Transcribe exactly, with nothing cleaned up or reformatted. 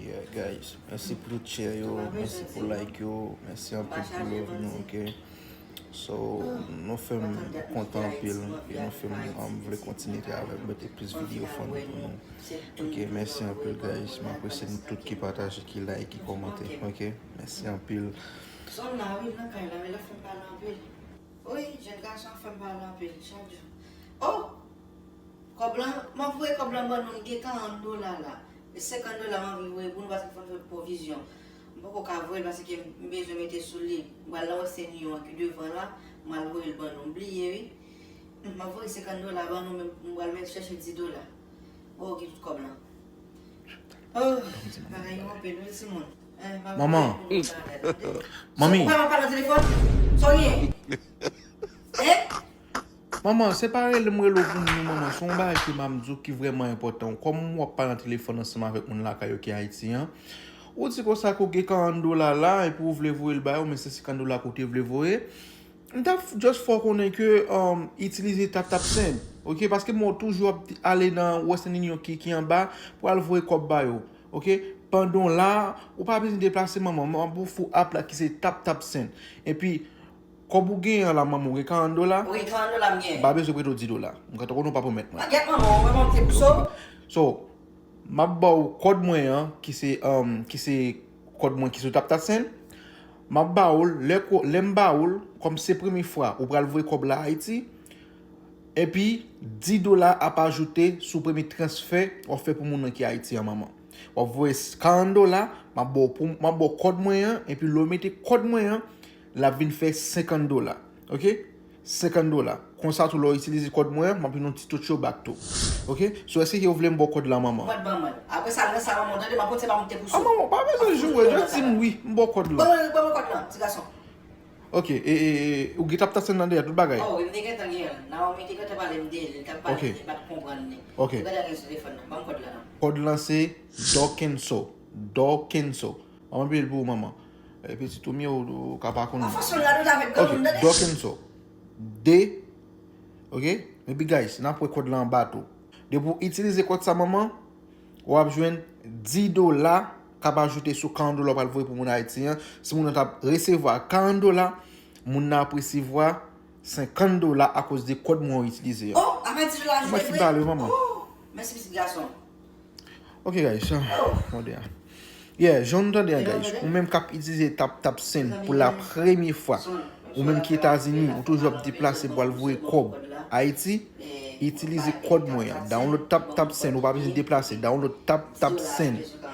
Yeah, guys, mèsi pou tout share yo, mèsi pou like yo, mèsi anpil pou love nou, ok? So, nou fè m kontan anpil, e nou fè m um, vle kontinye travay, mete plis videyo fun pou nou. Ok, mèsi anpil, guys. M apresye nou tout ki pataje, ki like, ki kòmante, ok? Mèsi anpil. Zòn la, wi, nan kay la, men la fè m pale anpil. Wi, jèn gason ap fè m pale anpil, chak jou. Oh! Kòb lan, m ap voye kòb lan ban nou, m gen karant dola la. E senkant dola m anvi voye pou nou paske fò n fè pwovizyon. M poko ka voye l paske m bezwen mete sou li. M pral nan Western Union an ki devan la, m al voye l ban nou. M bliye wi. M ap voye senkant dola ban nou, men m pral chèche dis dola. Oh, gen tout kòb lan. Oh, bagay yo anpil wi, timoun. Eh, pa Manman. Pou nou pale, tande. Manmi. Ou pa pale nan telefòn? Sa w gen? Eh? Manman, se pa rele m rele w pou m non, manman. Se yon bagay ke m ap di w ki vrèman enpòtan. Kòm w ap pale nan telefòn ansanm avèk moun lakay yo ki Ayiti an, ou di konsa ke w gen karant dola la, epi w vle voye l ba yo, men se senkant dola ke w te vle voye. M t ap just fè w konnen ke um, itilize TapTapSend, ok? Paske mwen toujou ap ale nan Western Union ki, ki anba pou al voye kòb ba yo, ok? Pandan w la, ou pa bezwen deplase manman, m ap ofri w app la ki se TapTapSend. Epi, kòb ou genyen an la manman, ou gen karant dola? Wi, karant dola m genyen. M pa bezwen prete w dis dola. M gentan konnen w pa pwomèt mwen. Paget manman, ou pa monte pou so? So, m ap ba w kòd mwen an, ki se, um, ki se kòd mwen ki sou TapTapSend. M ap ba w l, lè, lè m ba w l, kòm se premye fwa ou pral voye kòb la Ayiti, epi dis dola ap ajoute sou premye transfè w ap fè pou moun nan ki Ayiti an, manman. W ap voye karant dola, m ap ba w pou, m ap ba w kòd mwen an, epi lè w mete kòd mwen an, l ap vin fè senkant dola. Ok? Senkant dola. Konsa tou, lè w itilize kòd mwen an, m ap jwenn yon ti touch yo back tou. Ok? So, èske ke w vle m ba w kòd la, manman? Mwen ban mwen. Apre sa, nan sa, manman, tande, m ap kontinye pa monte pou sou. Ah, manman, pa bezwen joure, just di m wi, m ba w kòd la. Ban mwen, ban mwen kòd la, ti gason. Ok, e, e, e, ou gen TapTapSend nan dèyè tout bagay? Oh, wi, m te gentan gen l. Naomi te gentan pale m de li, li t ap pale, li pa t konprann li. Ok. Li gentan gen sou telefòn nan. Ban m kòd la, non. Kòd lan se Dokenso. Dokenso. Manman peye l pou ou, manman. E pitit ou, men ou, ou ka pa konn. An fason l rale avèk granmoun, tande. Ok, Dokenso. De. Ok? Epi, guys, n ap wè kòd la anba tou. Depi w itilize kòd sa, manman, w ap jwenn dis dola k ap ajoute sou karant dola w pral voye pou moun Ayiti an. Si moun nan t ap resevwa karant dola, moun nan ap resevwa senkant dola akoz de kòd mwen w itilize an. Oh, avè dis dola ajoute vre? Mwen fin pale, manman. Oh, mèsi, pitit gason. Ok, guys, sa, oh, tande a. Yeah, jan nou tande a, guys, ou menm k ap itilize TapTapSend pou la premye fwa, ou menm ki Etazini, ou toujou ap deplase pou al voye kòb Ayiti, itilize kòd mwen an. Download TapTapSend, ou pa bezwen deplase. Download TapTapSend.